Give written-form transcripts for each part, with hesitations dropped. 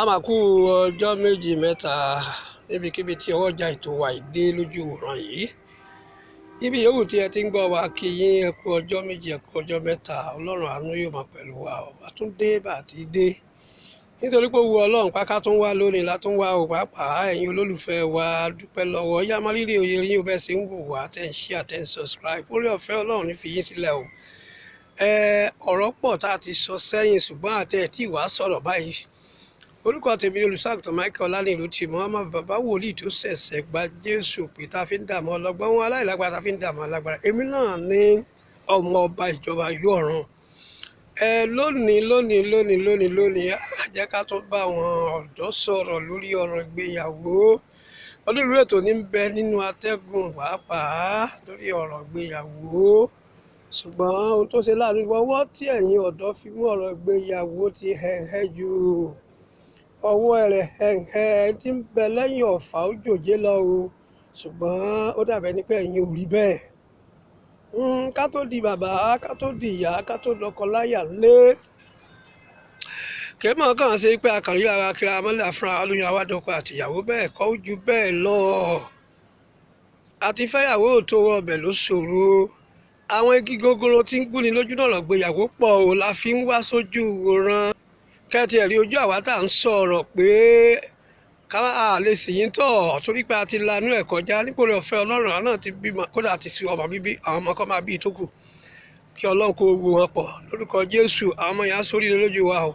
A máa kú ọjọ́ méjì mẹ́ta níbikíbi tí ọwọ́jà ètò wa yìí dé lójú ìwòran yìí. Ibi yòówù tí ẹ ti ń gbọ́ wa, kí yín ẹ kú ọjọ́ méjì, ẹ kú ọjọ́ mẹ́ta. Ọlọ́run àánú yóò máa pẹ̀lú wa o. A tún dé bá a ti dé. Nítorí pé ó wu Ọlọ́run pé ká tún wá lónìí la tún wá o, pàápàá ẹ̀yin olólùfẹ́ wa, dúpẹ́ lọ́wọ́. Yá máa rírì òye yín o, bẹ́ẹ̀ sì ń wò wá, tẹ́ ń share, tẹ́ ń subscribe. Orí ọ̀fẹ́ Ọlọ́run ní fi yín sílẹ̀ o. Ọ̀rọ̀ pọ̀ tá a ti sọ sẹ́yìn, ṣùgbọ́n àtẹ ẹ̀ tí wàá sọ̀rọ̀ báyìí. Orúkọ tèmi ni Olùṣọ́-àgùntàn Michael Ọlánìlú tí Muhammad, bàbá wòlíì tó ṣẹ̀ṣẹ̀ gba Jésù pé tá a fi ń dààmú ọlọ́gbọ́n wọn, aláìlágbára tá a fi ń dààmú alágbára. Èmi náà ní ọmọ ọba ìjọba ìlú ọ̀run. Lónìí lónìí lónìí lónìí lónìí, á jẹ́ ká tún bá àwọn ọ̀dọ́ sọ̀rọ̀ lórí ọ̀rọ̀ ìgbéyàwó. Onírúurú ètò ní ń bẹ nínú atẹ́gùn pàápàá lórí ọ̀rọ̀ ìgbéyàwó. Ṣùgbọ́n ohun tó ṣe láàánú, ọwọ́ tí ẹ̀yin ọ̀dọ́ fi mú ọ̀rọ̀ ìgbéyàwó ti hẹ̀hẹ̀ jù. Ọwọ́ rẹ̀ hẹ̀hẹ̀ tí ń bẹ lẹ́yìn ọ̀fà ó jòjé lọ o. Ṣùgbọ́n ó dàbí ẹni pé ẹ̀yin ò rí bẹ́ẹ̀. Ká tó di bàbá, ká tó di ìyá, ká tó lọ́kọ láyà lé. Kì í mọ̀ kàn ṣe pé a kàn ríra wa kíra mọ́lẹ̀ fúnra wa lóyún àwa dọkọ àtìyàwó, bẹ́ẹ̀ kọ́, ó ju bẹ́ẹ̀ lọ. Àti fẹ́yàwó tó ọbẹ̀ ló ṣòro. Àwọn igi gogoro tí ń gúnni lójú náà lọ́gbéyàwó pọ̀ o, la fi ń wá sójú wòran. Kẹ́tì ẹ̀rí ojú àwa tá à ń sọ̀rọ̀ pé ká a lè sì yín tọ̀, torí pé a ti lanú ẹ̀ kọjá nípòrí ọ̀fẹ́ Ọlọ́run. Àwọn náà ti bímọ, kódà ti sí ọmọ bíbí, àwọn ọmọ kan máa bí tó kù. Kí Ọlọ́run kó gbogbo wọn pọ̀ lórúkọ Jésù. Àwọn ọmọ yẹn á sóríire lójú wa o.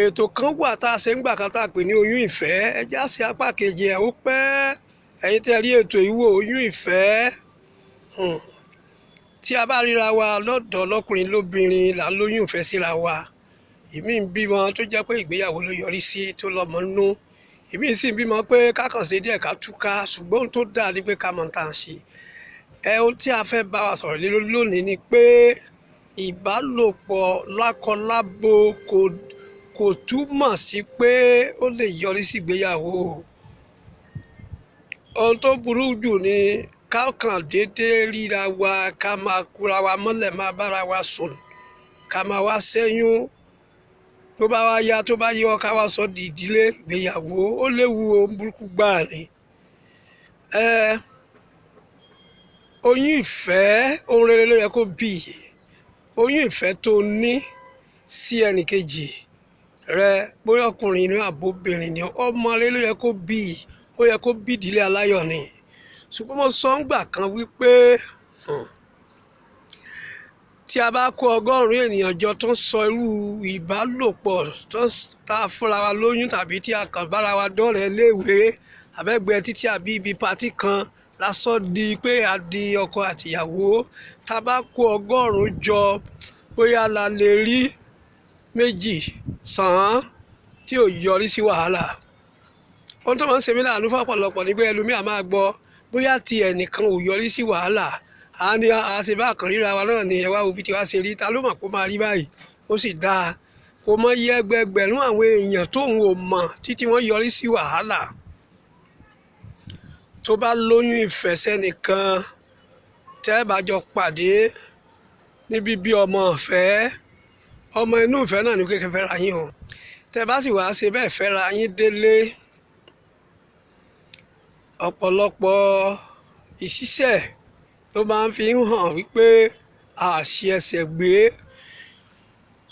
Ètò kan wà tá a ṣe ń gbà kan tá a pè ní oyún ìfẹ́. Ẹ já sí apá kejì ẹ̀, ó pẹ́. Ẹ̀yin tí ẹ rí ètò ìwò oyún ìfẹ́, tí a bá ríra wa lọ́dọ̀ lọ́kùnrin lóbìnrin là ń lóyún ìfẹ́ síra wa. Ìmí ń bímọ tó jẹ́ pé ìgbéyàwó ló yọrí sí, tó lọ́mọ nú. Ìmí sì ń bímọ pé ká kàn ṣe díẹ̀ ká túká. Ṣùgbọ́n ohun tó dáa ni pé ká mọ̀ tá à ń ṣe. Ohun tí a fẹ́ bá wa sọ̀rọ̀ lé lórí lónìí ni pé ìbálòpọ̀ lákọlábo kò túmọ̀ sí pé ó lè yọrí sí ìgbéyàwó. Ohun tó burú jù ni ká kàn déédéé ríra wa, ká máa kúra wa mọ́lẹ̀, máa bára wa sùn, ká máa wá ṣẹ́yún. Tó bá wá yá, tó bá yọ, ká wá sọ di ìdílé ìgbéyàwó, ó léwu, ohun burúkú gbáà ni. Oyún ìfẹ́, ohun rere ló yẹ kó bí. Oyún ìfẹ́ tó ní sí ẹnìkejì rẹ, bóyá ọkùnrin ní àbóbìnrin ni, ọmọ rẹ ló yẹ kó bí, ó yẹ kó bí ìdílé aláyọ̀ ni. Ṣùgbọ́n mo sọ ń gbà kan wípé tí a bá kó 100 ènìyàn jọ tó ń sọ irú ìbálòpọ̀ tó tá a fúnra wa lóyún, tàbí tí a kàn bára wa dọ́rẹ̀ẹ́ léèwé àbẹ́gbẹ́ títí àbí ibi patí kan lásán di pé a di ọkọ àtìyàwó, tá a bá kó 100 jọ, bóyá la lè rí méjì sàn án tí ò yọrí sí wàhálà. Ohun tó máa ń ṣe mí láàánú fọ́pọ̀lọpọ̀ ni pé ẹlòmíà máa gbọ́ bóyá ti ẹnìkan ò yọrí sí wàhálà, a ní a ṣe bá kàn ríra wa náà ni, ẹ wá wo bí tiwa ṣe rí, ta ló mọ̀ kó máa rí báyìí? Ó sì dáa kò mọ iye ẹgbẹẹgbẹ̀rún àwọn èèyàn tóun ò mọ̀ títí wọ́n yọrí sí wàhálà. Tó bá lóyún ìfẹ́ sẹ́nìkan, tẹ́ ẹ bá jọ pàdé níbi bí ọmọ ọ̀fẹ́, ọmọ inú ìfẹ́ náà ní kékeré fẹ́ra yín o. Tẹ́ bá sì wàá ṣe bẹ́ẹ̀ fẹ́ra yín délé, ọ̀pọ̀lọpọ̀ ìṣiṣẹ́ ló máa ń fi hàn wípé a ṣe ẹsẹ̀ gbé.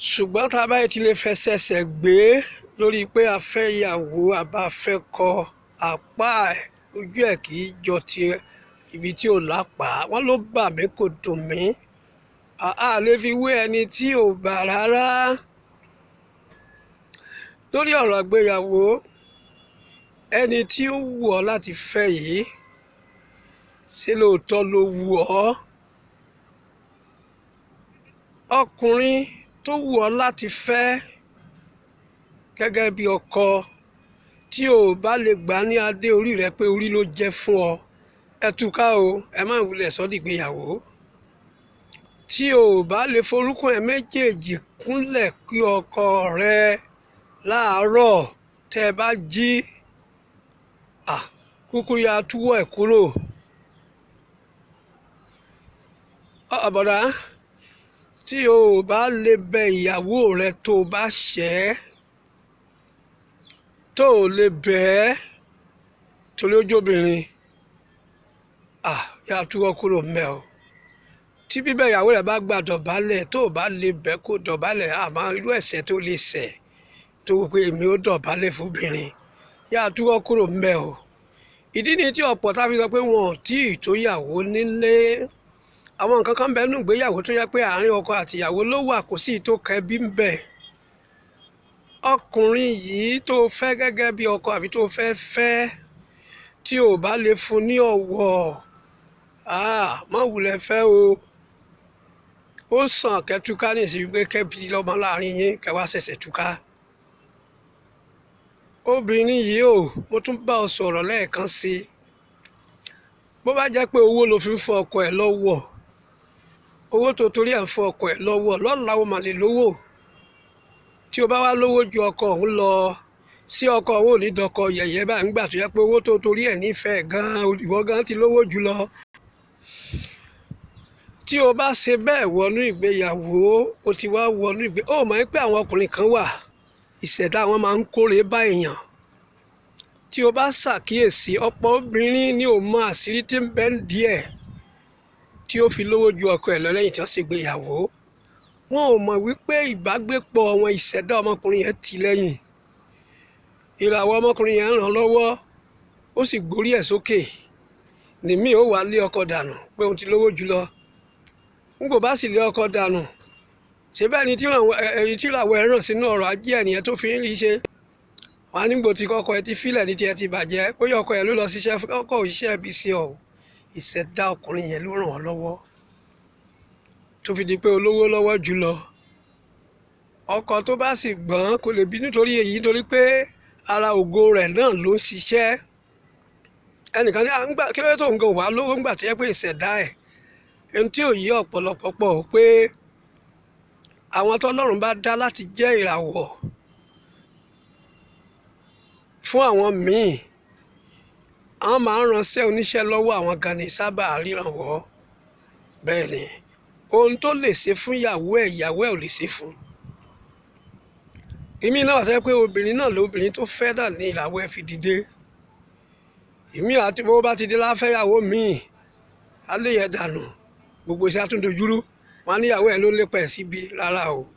Ṣùgbọ́n tá a bá ti lè fẹsẹ̀ gbé lórí pé a fẹ́ ìyàwó àbá fẹ́ kọ, àpá ojú ẹ̀ kì í jọ ti ibi tí ò lápá. Wọ́n ló bà mí, kò dùn mí. A lè fi wé ẹni tí ò bà rárá. Lórí ọ̀rọ̀ ìgbéyàwó, ẹni tí ó wù ọ́ láti fẹ́ yìí, ṣé lóòótọ́ ló wù ọ́? Ọkùnrin tó wù ọ́ láti fẹ́ gẹ́gẹ́ bí ọkọ, tí o bá lè gbà ní adé orí rẹ pé orí ló jẹ́ fún ọ, ẹ túká o, ẹ má wulẹ̀ sọ́ dìgbéyàwó. Tí o bá lè forúkún ẹ méjèèjì kúnlẹ̀ kí ọkọ rẹ láàárọ̀ tẹ́ ẹ bá jí, kúkú ya túwọ́ ẹ̀ kúrò. Ọ̀bọ̀dá, tí o bá lè bẹ ìyàwó rẹ tó o bá ṣẹ̀ ẹ́, Tó o lè bẹ́ẹ̀ torí ojú obìnrin, yà á túwọ́ kúrò mẹ́ o. Tí bíbẹ̀ ìyàwó rẹ̀ bá gba dọ̀bálẹ̀, tó o bá lè bẹ́ẹ̀ kó dọ̀bálẹ̀, àmọ́ irú ẹ̀ṣẹ̀ tó lè ṣẹ̀ tó wò pé èmi ó dọ̀bálẹ̀ fóbìnrin, yà á túwọ́ kúrò mẹ́ o. Ìdí ni tí ọ̀pọ̀ tá fi sọ pé wọn ò tí ì tó ìyàwó nílé. Àwọn nǹkan kan bẹ́ẹ̀ nù ìgbéyàwó tó yẹ pé àárín ọkọ àti ìyàwó ló wà, kò sí tó kẹbí ń bẹ̀. Ọkùnrin yìí tó fẹ́ gẹ́gẹ́ bí ọkọ àbí tó fẹ́ fẹ́, tí ò bá lè fún ní ọ̀wọ̀, má wulẹ̀ fẹ́ o. Ó sàn kẹ́tùká ní ìsìn wípé kẹ́bí lọ́mọ láàrin yín kẹ́ wá ṣẹ̀ṣẹ̀ túká. Obìnrin yìí o, mo tún bá ọ sọ̀rọ̀ lẹ́ẹ̀kan sí i. Bó bá jẹ́ pé owó ló fi ń fún ọkọ ẹ̀ lọ́wọ́, owó tó torí ẹ̀ ń fún ọkọ ẹ̀ lọ́wọ́, lọ́la ó mà lè lówó. Tí o bá wá lówó ju ọkọ òun lọ, sí ọkọ òun ò ní dọkọ yẹ̀yẹ́ báyìí nígbà tó jẹ́ pé owó tó torí ẹ̀ nífẹ̀ẹ́ gan-an, ìwọ gan-an ti lówó jù lọ. Tí o bá ṣe bẹ́ẹ̀ wọnú ìgbéyàwó, o ti wá wọnú ìgbé, ó mọ̀ pé àwọn ọkùnrin kan wà, ìṣẹ̀dá wọn máa ń kóre bá èèyàn. Tí o bá ṣàkíyèsí, ọ̀pọ̀ obìnrin ni ò mọ àṣírí tí ń bẹ díẹ̀ tí ó fi lówó ju ọkọ ẹ̀ lọ lẹ́yìn tí wọ́n ṣe ìgbéyàwó. Wọn ò mọ̀ wípé ìbágbépọ̀ wọn, ìṣẹ̀dá ọmọkùnrin yẹn ti lẹ́yìn. Ìràwọ̀ ọmọkùnrin yẹn ràn lọ́wọ́, ó sì gbórí ẹ̀ sókè. Nìmí ó wá lé ọkọ dànù pé òun ti lówó jù lọ. N kò bá sì lé ọkọ dànù, ṣé bẹ́ẹ̀ ni tí ìràwọ̀ ẹ̀ ràn sínú ọ̀rọ̀ ajé ènìyàn tó fi ń rí ṣe. Wọ́n á nígbò tí ọkọ ẹ ti fílẹ̀ ní tí ẹ ti bàjẹ́, bóyá ọkọ ẹ ló lọ ṣiṣẹ́, ọkọ òṣìṣẹ́ ibi sí ọ. Ìṣẹ̀dá ọkùnrin yẹn ló ràn ọ́ lọ́wọ́ tó fi di pé olówó lọ́wọ́ jù lọ. Ọkọ tó bá sì gbọ́n kò lè bí nítorí èyí, nítorí pé ara ògo rẹ̀ náà ló ń ṣiṣẹ́. Ẹnìkan ní, kí ló dé tó ń gan wá lówó ńgbà tó yẹ pé ìṣẹ̀dá ẹ̀. Ohun tí ò yí ọ̀pọ̀lọpọ̀ pọ̀ pé àwọn tọ́lọ́run bá dá láti jẹ́ ìràwọ̀ fún àwọn míì, àwọn máa ń ránṣẹ́ oníṣẹ́ lọ́wọ́, àwọn gan ni sábà ríranwọ́. Bẹ́ẹ̀ ni, ohun tó lè ṣe fún ìyàwó ẹ̀, ìyàwó ẹ̀ ò lè ṣe fún. Èmi náà sọ pé obìnrin náà lóbìnrin tó fẹ́ dà ní ìràwọ̀ ẹ̀ fi dìde. Èmi àti bó bá ti dé láfẹ́yàwó míì, á lè yẹ dànù, gbogbo iṣẹ́ á tún dojúrú. Wọ́n á níyàwó ẹ̀ ló lépa ẹ̀ síbi. Rárá o,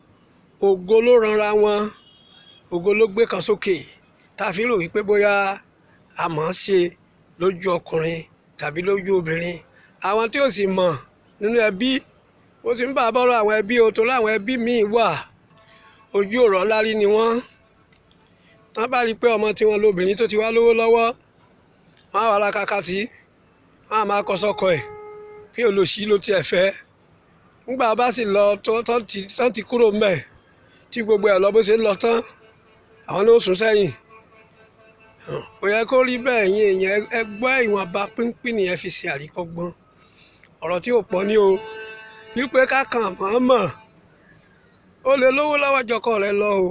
ògo ló ranra wọn, ògo ló gbé kan sókè. Tá a fi rò wípé bóyá a mọ̀ ọ́n ṣe lójú ọkùnrin tàbí lójú obìnrin. Àwọn tí ò sì mọ̀ nínú ẹbí, ó ti ń bá a bọ́rọ̀ àwọn ẹbí o, torí àwọn ẹbí míì wà, ojú ọ̀rọ̀ lárí ni wọ́n. Tán bá rí i pé ọmọ tiwọn lóbìnrin tó ti wá lówó lọ́wọ́, wọ́n á wá ra kàkà tí, wọ́n á máa kọ sọ́kọ ẹ̀ kí olòṣì ló tiẹ̀ fẹ́. Nígbà bá sì lọ tán ti kúrò ńbẹ̀ tí gbogbo ẹ̀ lọ bó ṣe ń lọ tán, àwọn ló sún sẹ́yìn. Kò yẹ kó rí bẹ́ẹ̀. Yín èèyàn ẹ gbọ́ ìwọ̀nba pínpín nìyẹn fi ṣe àríkọ́gbọ́n. Ọ̀rọ̀ tí ò pọ̀ ní o, wípé ká kàn mọ̀ọ́mọ̀, ó lè lówó lọ́wọ́ jọkọ rẹ lọ o.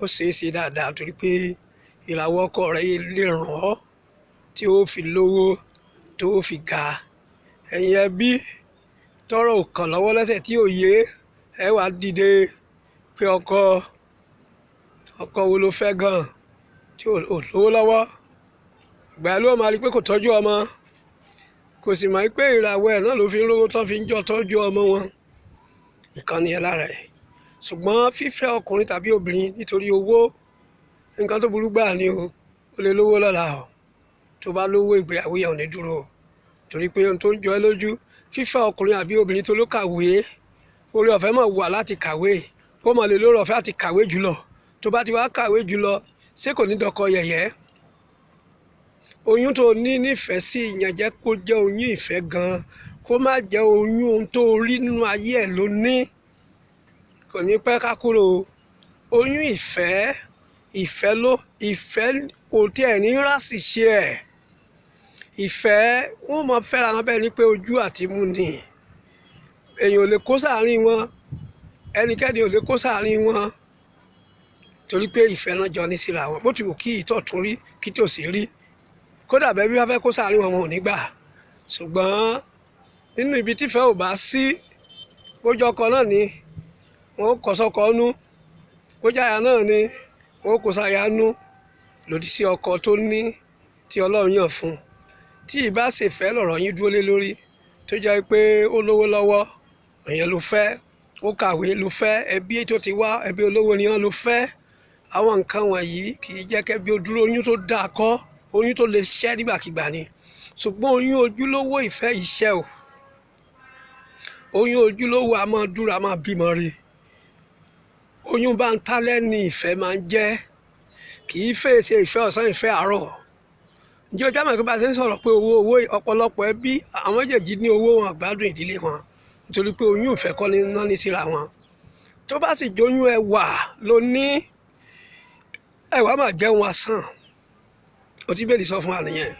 Ó ṣe é ṣe dáadáa torí pé ìràwọ̀ ọkọ rẹ lè ràn ọ́ tí ó fi lówó tó fi ga. Ẹ̀yin ẹbí tọrọ ò kàn lọ́wọ́ lẹ́sẹ̀ tí ò yé, ẹ wá dìde pé ọkọ, ọkọ wo ló fẹ́ gan tí ò lówó lọ́wọ́. Ìgbà ló máa rí pé kò tọ́jú ọmọ, kò sì mọ̀ pé ìràwọ̀ ẹ̀ náà ló fi ń lówó tán fi ń jọ tọ́jú ọmọ wọn. Ìkànnì ẹ̀ lára ẹ̀. Ṣùgbọ́n fífẹ́ ọkùnrin tàbí obìnrin nítorí owó, nǹkan tó burú gbà ni o. Ó lè lówó lọ́la o. Tó bá lówó, ìgbéyàwó yẹn ò ní dúró o. Torí pé ohun tó ń jọ ẹ́ lójú, fífẹ́ ọkùnrin àbí obìnrin tó ló kàwé, oore ọ̀fẹ́ máa wà láti kàwé, ó máa lè lóore ọ̀fẹ́ àti kàwé jùlọ. Tó bá ti wá kàwé jùlọ, ṣé kò ní dọkọ yẹ̀yẹ́? Oyún tó ní nífẹ̀ẹ́ sí ìyẹn jẹ́ kó jẹ́ oyún ìfẹ́ gan-an, kó má jẹ́ oyún ohun tó rí nínú ayé ẹ̀ ló ní. Kò ní pẹ́ ká kúrò o. Oyún ìfẹ́, ìfẹ́ ló, ìfẹ́ kò tí ẹ̀ ní rásì ṣe ẹ̀. Ìfẹ́, wọ́n máa fẹ́ra wọn bẹ́ẹ̀ ni pé ojú àti imú ni. Èèyàn ò lè kó sáàárín wọn, ẹnikẹ́ni ò lè kó sáàárín wọn, torí pé ìfẹ́ náà jọ ní síra wọn. Bó ti wù kí ìtọ̀ tún rí, kí tòsí rí. Kódà bẹ́ẹ̀ bí wọ́n fẹ́ kó sáàárín wọn, wọn ò ní gbà. Ṣùgbọ́n nínú ibi tí ìfẹ́ ò bá sí, bójú ọkọ náà ni, wọn ó kọ sọ́kọ nú. Bójú aya náà ni, wọn ó kó sáya nú. lòdì sí ọkọ tó ní tí Ọlọ́run yàn fún. Tí ìbá ṣe fẹ́ lọ̀rọ̀ yín dúró lé lórí, tó jẹ́ pé ó lówó lọ́wọ́, èèyàn ló fẹ́, ó kàwé ló fẹ́, ẹbí tó ti wá, ẹbí olówó ni wọ́n ló fẹ́. Àwọn nǹkan wọ̀nyí kì í jẹ́ kẹ́bí ó dúró. Oyún tó dáa kọ́, oyún tó lè ṣẹ́ nígbàkigbà ni. Ṣùgbọ́n oyún ojúlówó ìfẹ́ yìí ṣẹ́ o. Oyún ojúlówó a máa dúró, a máa bímọ re. Oyún bá ń tálẹ́ ní ìfẹ́ máa ń jẹ́, kì í fèsì ìfẹ́ ọ̀sán, ìfẹ́ àárọ̀. Ǹjẹ́ o já mọ̀ pé bá a ṣe ń sọ̀rọ̀ pé owó, owó, ọ̀pọ̀lọpọ̀ ẹbí àwọn méjèèjì ní owó, wọn gbádùn ìdílé wọn, nítorí pé oyún ìfẹ́ kọ́ ní ná ní síra wọn. Tó bá sì jóyún ẹwà ló ní, ẹwà máa jẹun asán. Otí bẹ́ẹ̀ lè sọ fún wa nìyẹn,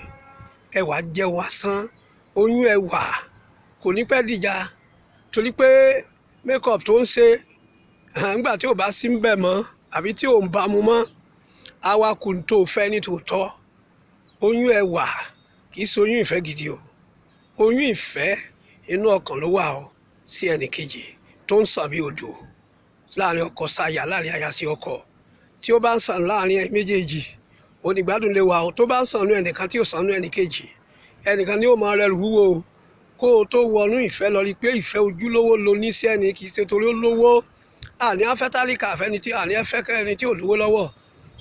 ẹwà jẹun asán. Oyún ẹwà kò ní pẹ́ dìjà, torí pé makeup tó ń ṣe nígbà tí ò bá sí ń bẹ̀ mọ́ àbí tí ò ń bá mu mọ́, àwa kù tó fẹ́ ní tòótọ́. Oyún ẹwà kì í ṣe oyún ìfẹ́ gidi o. Oyún ìfẹ́ inú ọkàn ló wà o sí ẹnì kejì, tó ń sàn bí odò láàrin ọkọ sáyà, láàrin aya sí ọkọ. Tí ó bá ń sàn láàrin ẹ méjèèjì, onígbádùn lè wà o. Tó bá ń sàn nú ẹnìkan tí ò sàn nú ẹnì kejì, ẹnìkan ni ó máa rẹrù wúwo o. Kó o tó wọnú ìfẹ́ lọ rí i pé ìfẹ́ ojúlówó lo ní sí ẹni, kì í ṣe torí ó lówó. Àní afẹ́ tálíkà, àfẹ́ni tí àní ẹfẹ́ kẹ́ni tí ò lówó lọ́wọ́,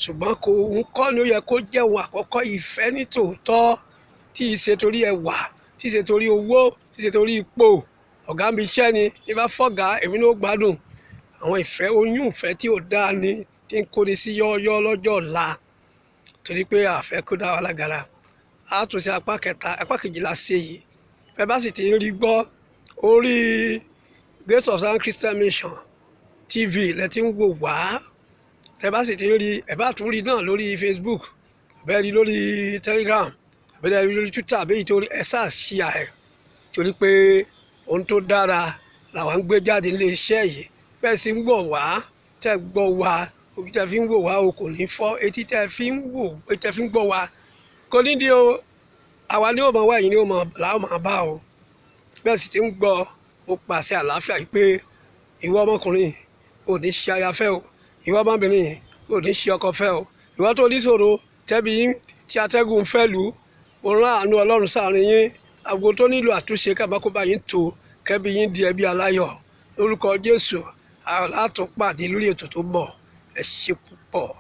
ṣùgbọ́n kò ń kọ́ ni ó yẹ kó jẹ́ ohun àkọ́kọ́. Ìfẹ́ ní tòótọ́ tí í ṣe torí ẹwà, tí í ṣe torí owó, tí í ṣe torí ipò ọ̀gá mi iṣẹ́ ni ní bá fọ́gà èmi ní ó gbádùn. Àwọn ìfẹ́ oyún ìfẹ́ tí ò dáa ni tí ń kóni sí yọ́ọ́yọ́ lọ́jọ́ ọ̀la, torí pé àfẹ́ kó dá wa lágara. A tún ṣe apá kẹta, apá kejìlá ṣe yìí. Bẹ́ẹ̀ bá sì ti ń rí gbọ́ orí Grace of Zion Christian Mission TV lẹ ti ń wò wá. Tẹ bá sì ti ń rí, ẹ bá tún rí náà lórí Facebook, ẹ rí lórí Telegram, ẹ rí lórí Twitter, àbí ìtorí ẹ sáà ṣíà ẹ, torí pé ohun tó dára làwọn ń gbé jáde nílé iṣẹ́ yìí. Bẹ́ẹ̀ sì ń gbọ́ wá, tẹ́ gbọ́ wá, ojú tẹ́ fi ń wò wá o kò ní fọ́, etí tẹ́ fi ń wò, tẹ́ fi ń gbọ́ wá kò ní di o. Àwa ni ó mọ̀ wá, ẹ̀yin ni ó mọ̀ làwọn máa bá o. Bẹ́ẹ̀ sì ti ń gbọ́, ó pàṣẹ àlàáfíà yìí pé ìwọ ọmọkùnrin ò ní ṣe aya fẹ́ o, ìwọ ọmọbìnrin ò ní ṣe ọkọ fẹ́ o, ìwọ tó níṣòro tẹ́bi tí atẹ́gùn fẹ́ lù ú, rán àánú Ọlọ́run sáàrin yín. Àgbo tó nílò àtúnṣe kábàkóbá yín tó kẹ́bí yín di ẹbí aláyọ̀ lórúkọ Jésù. Àlátúnpàdé lórí ètò tó ń bọ̀. Ẹ ṣé púpọ̀.